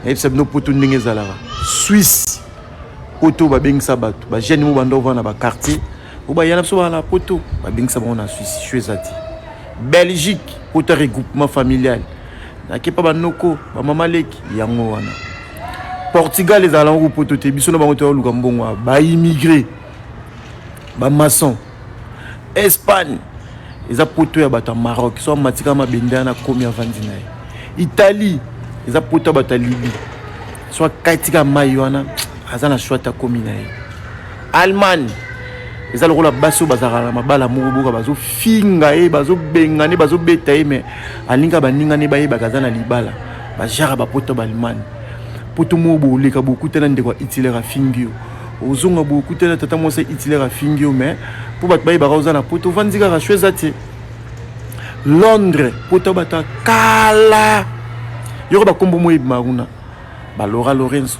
Nayebisa bino poto ndenge ezalaka. Suisse poto babengisa bato bajeune mo banda ovanda na baquartier oyo baya na biso bana na poto babengisa bango na Suisse shu eza te. Belgique poto ya regroupement familial nakepa banoko bamama leki yango wana. Portugal ezala yango poto te, biso na bango toyaluka mbongo baimmigré bamaçon. Espagne eza poto ya bato ya Maroc, so amatika mabende wana akomi avandi na ye. Italie eza poto ya bato ya Libye, so akatika mai wana aza na choix te akomi na ye. Allemagne eza lokola basi oyo bazalaka na mabala moko boka bazofinga ye, bazobengana ye, bazobeta ye, mais alinga baninga ne bayebaka aza na libala. Bajara bapoto ba Allemagne, poto moko boleka bokutana ndeko ya Hitler afingi yo, ozonga bokutana tata mwasi ya Hitler afingi yo, mais mpo bato bayebaka oza na poto, ovandi kaka sho eza te. Londres poto bato ya kala yoko bakombo mo ebima kuna, balora Lorenzo,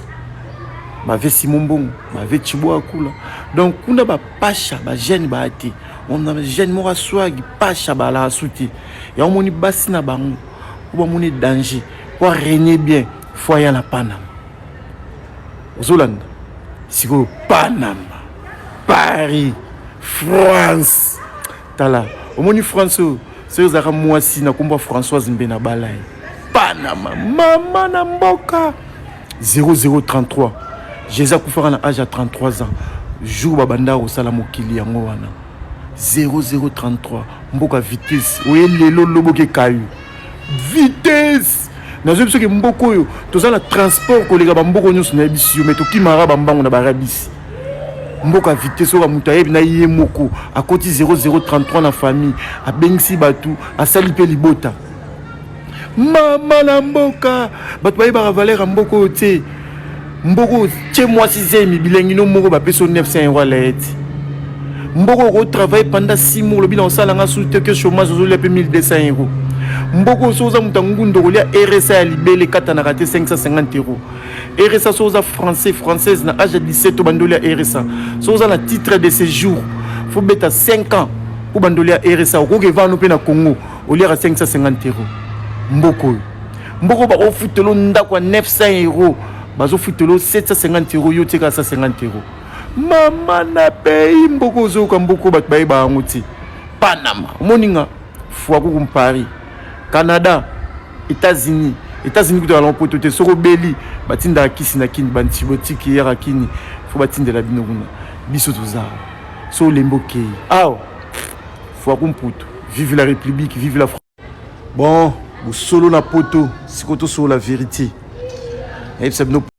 bave Simon Mbongo, bave Chibo Akula. Donc kuna bapasha bajeune baya te, ona jeune moko aswagi pasha balaka su te. Yango moni basi na bango po bamoni danger po araigne bien fo aya na Panama. Ozolanda sikoyo Panama, Paris, France. Tala omoni France oyo soki ozalaka mwasi na kombo ya Françoise mbe na bala ye. Panama mama na mboka 0033. Jésus akufaka na age ya 33 ans jour babanda kosala mokili yango wana 0033. Mboka vitesse oye lelo loboki ekayu vitesse. Nazoyebi soki mboka oyo toza na transport koleka bamboka nyonso nayebisi yo, me tokimaka bambango na barabisi. Mboka vitesse oyo moto ayebi na ye moko akoti 0033 na famille, abengisi bato, asali mpe libota. Mama na mboka, bato bayebaka valeur ya mboka oyo te. Mboka oyo tie mwasi zemi bilengi no moko bapesi yo 900 euro alayeti. Mboka oyo okotravaille pendant 6 mois olobi na osalanga su te ke chômage, ozolia mpe 1200 euro. Mboka oyo so oza moto ya ngunda okolia RSA ya libele ekatanaka te 550 euro. RSA so oza français française na age ya 17 obandi olia RSA. So oza na titre de séjour fo beta 5 ans po bandi olia RSA. Okoki evano mpe na Congo oliaka 550 euro. Mboka oyo, mboka oyo bakofutela ndako ya 900 euro, bazofutela 750 euro, yo tieka 150 euro. Mama na pays, mboka ozoyoka, mboka oyo bato bayeba yango te. Panama omoninga fuakuku, Paris, Canada, États-Unis. États-Unis kutu alanga poto te. Soki obeli batindaka kisi na kini, baantibiotique eyaka kini, fo batindela bino kuna. Biso toza so olembi okei awa fuaku mputu. Vive la République, vive la France. Bon, bosolo na poto sikoyo tosolola vérité, nayebisa bino.